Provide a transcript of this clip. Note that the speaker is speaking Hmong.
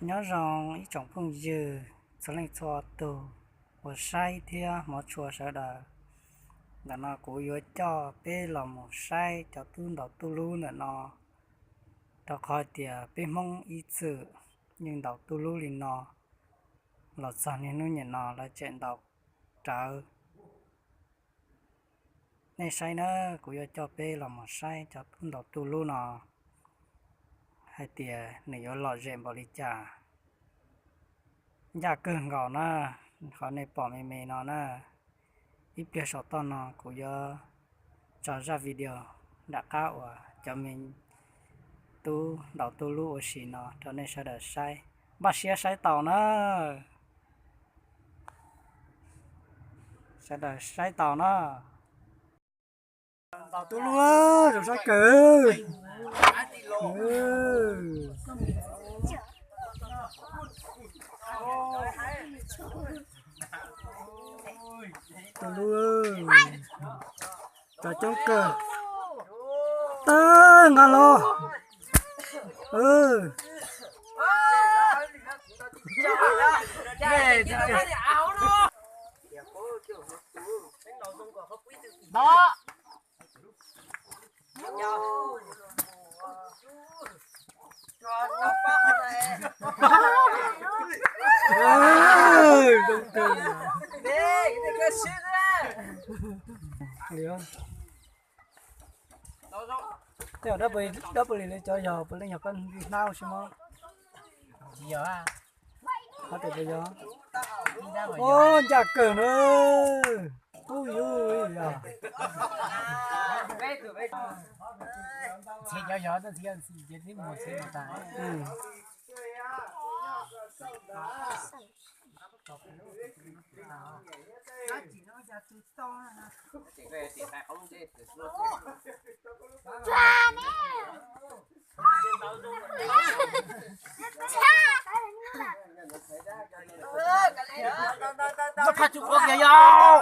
Nyob zoo ib tsoom phooj ywg txhua leej txhua tus uas saib thiab hmov tshua sawv daws. Ntawm no kuv yuav coj peb los mus saib cov tub ntaus tuj lub ntawm no, rau qhov tias peb Hmoob ib txwm yeej ntaus tuj lub li no los txog niaj hnub niam no lawv tseem ntaus rawv. Nej saib na, kuv yuav coj peb los mus saib cov tub ntaus tuj lub no hais tias nws yuav lom zem npaum li cas. Ncaj kawg nkaus na, qhov nej pom me me no na. Ib pliag saum toj no kuv yuav tso zaj video nram qab uas cov me tub ntaus tuj lub ua si no rau nej sawv daws saib. Npaj siab saib tau na. Sawv daws saib tau na. Ntaus tuj lub zoo saib kawg. Tuj lub, cov coob kawg. Tag nqa los. Tej zaum dab pw li cov yog puav leej yog koj hnab ua si mog. Qhov tias puas yog? Ua ncaj kawg na. Ub yuj yog. Txhob qhov tsuj qhuav kiag yog.